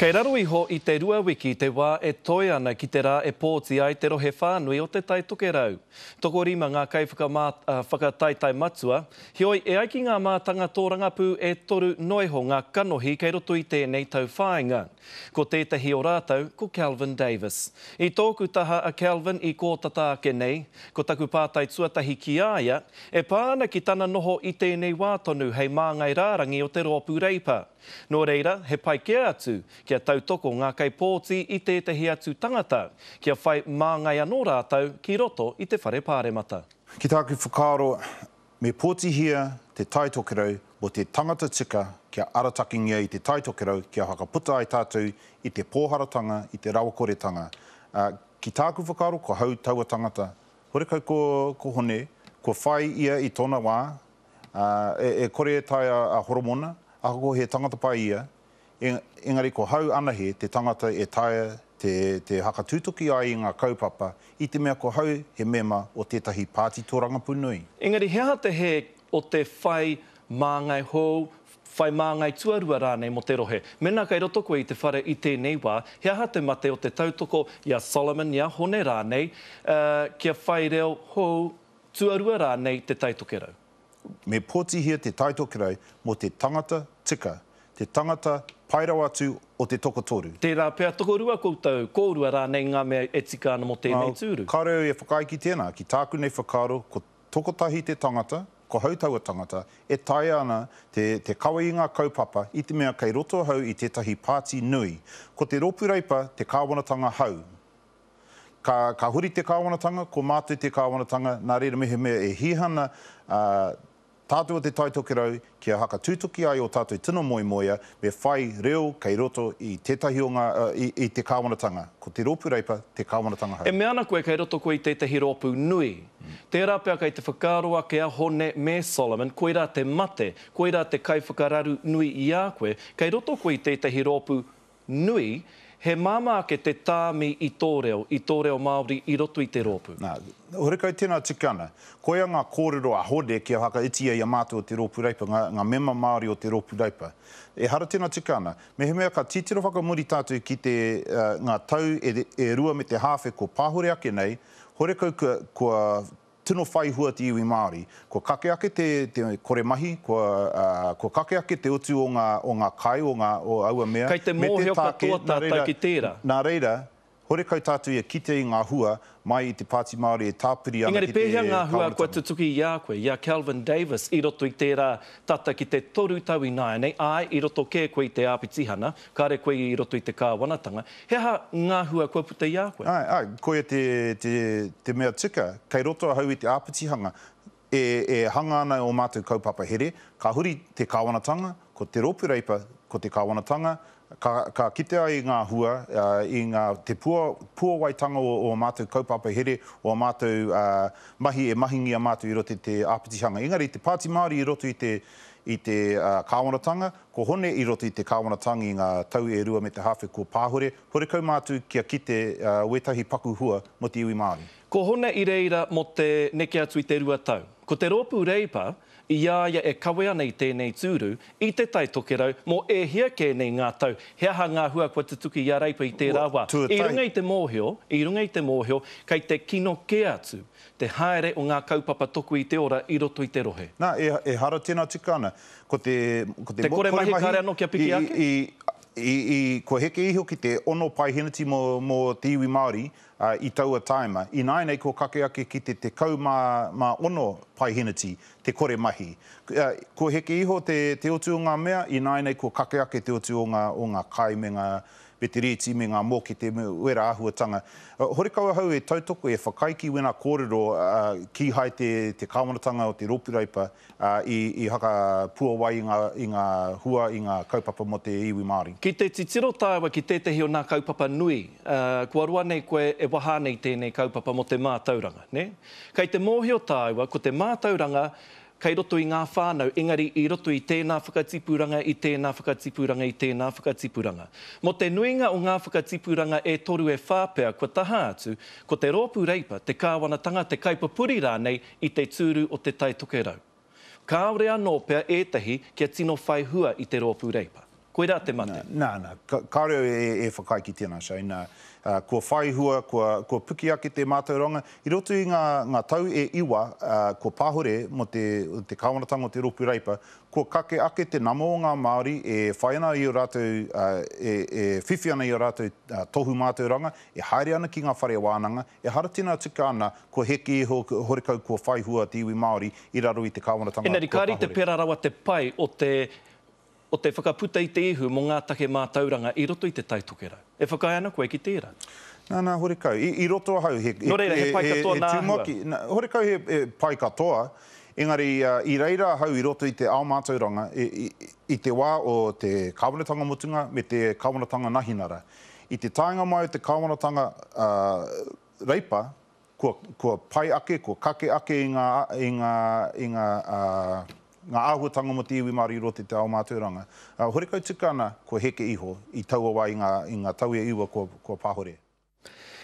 Kei raro iho i te rua wiki te wā e toe ana ki te rā e pōti ai te rohe whānui o Te Tai Tokerau. Tokorima ngā kaiwhakataetae matua, heoi e ai ki ngā mātanga tōrangapū e toru noa iho ngā kanohi kei roto i tēnei tauwhāinga. Ko tētahi o rātou ko Kelvin Davis. I tōku taha a Kelvin i kō tata ake nei, ko taku pātai tuatahi ki a ia, e pā ana ki tana noho i tēnei wā tonu hei māngai rārangi o te Rōpū Reipa. Nō reira, he pai kē atu kia tautoko ngā kaipōti i tētahi atu tangata, kia whai māngai anō rātou ki roto i te Whare Pāremata. Ki tāku whakaaro, me pōtihia Te Tai Tokerau mō te tangata tika kia aratakingia i Te Tai Tokerau kia whakaputa ai tātou i te pōharatanga, i te rawakoretanga. Ā, ki tāku whakaaro ko hau taua tangata. Horekau ko, ko Hone, kua whai ia i tōna wā, Ā, e kore e taea a Horomona, ahakoa he tangata pai ia, engari ko hau anahe te tangata e taea te, te hakatūtuki ai i ngā kaupapa, i te mea ko hau he mema o tētahi pāti tōrangapū nui. Engari he aha te hē o te whai māngai hou, whai māngai tuarua rānei mō te rohe? Mēnā kei roto koe i te whare i tēnei wā, he aha te mate o te tautoko i a Solomon, i a Hone rānei, ā, kia whai reo hou, tuarua rānei Te Tai Tokerau. Me pōtihia Te Tai Tokerau mō te tangata tika, te tangata pai rawa atu o te tokotoru. Tērā pea tokorua koutou, kōrua rānei ngā mea e tika ana mō tēnei tūru. Kāore au e whakaae ki tēnā. Ki tāku nei whakaaro, ko tokotahi te tangata, ko hau taua tangata, e taea ana te, te kawe i ngā kaupapa i te mea kei roto ahau i tētahi pāti nui. Ko te Rōpū Reipa te kāwanatanga hau. Ka, ka huri te kāwanatanga, ko mātou te kāwanatanga, nā reira mehemea e hia ana ā, tātou o Te Tai Tokerau kia hakatūtuki ai ō tātou tino moemoea, me whai reo kei roto i tētahi o ngā, i, i te kāwanatanga. Ko te Rōpū Reipa te kāwanatanga hou. E mea ana koe kei roto koe i tētahi rōpū nui. Tērā pea kei te whakaaro ake a Hone me Solomon, koirā te mate, koirā te kaiwhakararu nui i a koe, kei roto koe i tētahi rōpū nui, he māmā ake te tāmi i tō reo, i tō reo Māori i roto i te rōpū. Nā, horekau tēnā tikanga. Koia ngā kōrero a Hone kia whakaitia i a mātou o te Rōpū Reipa, ngā, ngā mema Māori o te Rōpū Reipa. Ehara tēnā tikanga. Mehemea ka titiro whakamuri tātou ki te, ngā tau e, e rua me te hāwhe kua pahore ake nei, horekau kua, kua Tino whai hua te iwi Māori. Kua kake ake te, te kore mahi, kua, ā, kua kake ake te utu o ngā, o ngā kai, o ngā, o aua mea, Kei te me te mōhio tāke, katoa nā tātou reira, ki tērā. nā reira, horekau tātou e kite i ngā hua mai i te Pāti Māori e tāpiri ana Engari ki te pēhea ngā hua kua kāwanatanga. tutuki i a koe, i a Kelvin Davis i roto i tērā tata ki te toru tau ināianei, āe, i roto kē koe i te āpitihana, kāre koe i roto i te kāwanatanga, He aha ngā hua kua puta i a koe? Āe, āe, koia te, te, te mea tika, kei roto ahau i te āpitihanga, e, e hanga ana ō mātou kaupapa here, ka huri te kāwanatanga, ko te Rōpū Reipa, ko te kāwanatanga, ka, ka kite ai i ngā hua, i ngā, te pua, puawaitanga o ō mātou kaupapa here, o ā mātou, ā, mahi e mahingia mātou i roto i te āpitihanga. Engari, te Pāti Māori i roto i te, i te, ā, kāwanatanga, Ko Hone i roto i te kāwanatanga i ngā tau e rua me te hāwhe kua pāhure, horekau mātou kia kite wētahi paku hua mō te iwi Māori. Ko Hone i reira mō te neke atu i te rua tau. Ko te rōpū Reipa, i a ia e kawe ana i tēnei tūru, i Te Tai Tokerau, mō e hia kē nei ngā tau, he aha ngā hua kua tutuki i a Reipa i tērā wā? I runga i te mōhio, i runga i te mōhio, kei te kino kē atu te haere o ngā kaupapa toku i te ora i roto i te rohe. Nā, ehara tēnā tika ana. Ko te, ko te, Te kore mahi kāre anō kia piki ake? I, i, i, kua heke iho ki te ono paeheneti mō, mō te iwi Māori, ā, i taua tāima. Ināianei kua kake ake ki te 16 paeheneti te kore mahi. Ā, kua heke iho te, te utu o ngā mea, ināianei kua kake ake te utu o ngā, o ngā kai me ngā, me te rēti me ngā mōkete me wērā āhuatanga. Horekau ahau e tautoko, e whakaae ki wēnā kōrero, ā, kīhai te, te kāwanatanga o te Rōpū Reipa, ā, i, i hakapuawai i ngā, i ngā hua, i ngā kaupapa mō te iwi Māori. Ki te titiro tāua ki tētehi o nā kaupapa nui, ā, kua roa nei koe e waha ana i tēnei kaupapa mō te mātauranga, nē? Kei te mōhio tāua ko te mātauranga kei roto i ngā whānau, engari i roto i tēnā whakatipuranga, i tēnā whakatipuranga, i tēnā whakatipuranga. Mō te nuinga o ngā whakatipuranga e toru e whā pea kua taha atu, ko te Rōpū Reipa, te kāwanatanga, te kaipupuri rānei i te tūru o Te Tai Tokerau. Kāore anō pea ētahi kia tino whai hua i te Rōpū Reipa. Koirā te mate. Nā, nā, kāore au e whakaae ki tēnā, Shane. Nā, kua whai hua, kua, kua piki ake te mātauranga. I roto i ngā, ngā tau e iwa, kua pahore mō te, te kāwanatanga o te Rōpū Reipa, kua kake ake te nama o ngā Māori e whai ana i ō rātou, e, e whiwhi ana i ō rātou tohu mātauranga, e haere ana ki ngā whare wānanga, ehara tēnā tika ana, kua heke iho, horekau kua whai hua te iwi Māori i raro i te kāwanatanga Engari, kua kāre i te pahore. pērā rawa te pai o te o te whakaputa i te ihu mō ngā take mātauranga i roto i Te Tai Tokerau. E whakaae ana koe ki tērā? Nā, nā, horekau. I, i roto ahau, he, Nō reira, he pai katoa he nā āhua. tumuaki, nā, horekau he, he pai katoa, engari i reira ahau i roto i te ao mātauranga, i, i, i te wā o te Kāwanatanga Mutunga me te Kāwanatanga Nahinara. I te taenga mai o te Kāwanatanga Reipa, kua, kua pai ake, kua kake ake i ngā, i ngā, i ngā, ā, ngā āhuatanga mō te iwi Māori i roto i te ao mātauranga. Ā, horekau tika ana kua heke iho i taua wā i ngā, i ngā tau e iwa kua, kua pahore.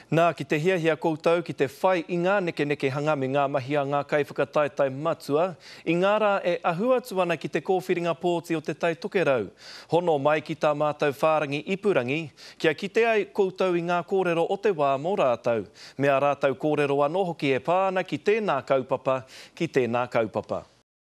Nā, ki te hiahia koutou ki te whai i ngā nekenekehanga me ngā mahi a ngā kaiwhakataetae matua i ngā rā e ahu atu ana ki te kōwhiringa pōti o Te Tai Tokerau, hono mai ki tā mātou whārangi ipurangi kia kite ai koutou i ngā kōrero o te wā mō rātou, me ā rātou kōrero anō hoki e pā ana ki tēnā kaupapa, ki tēnā kaupapa.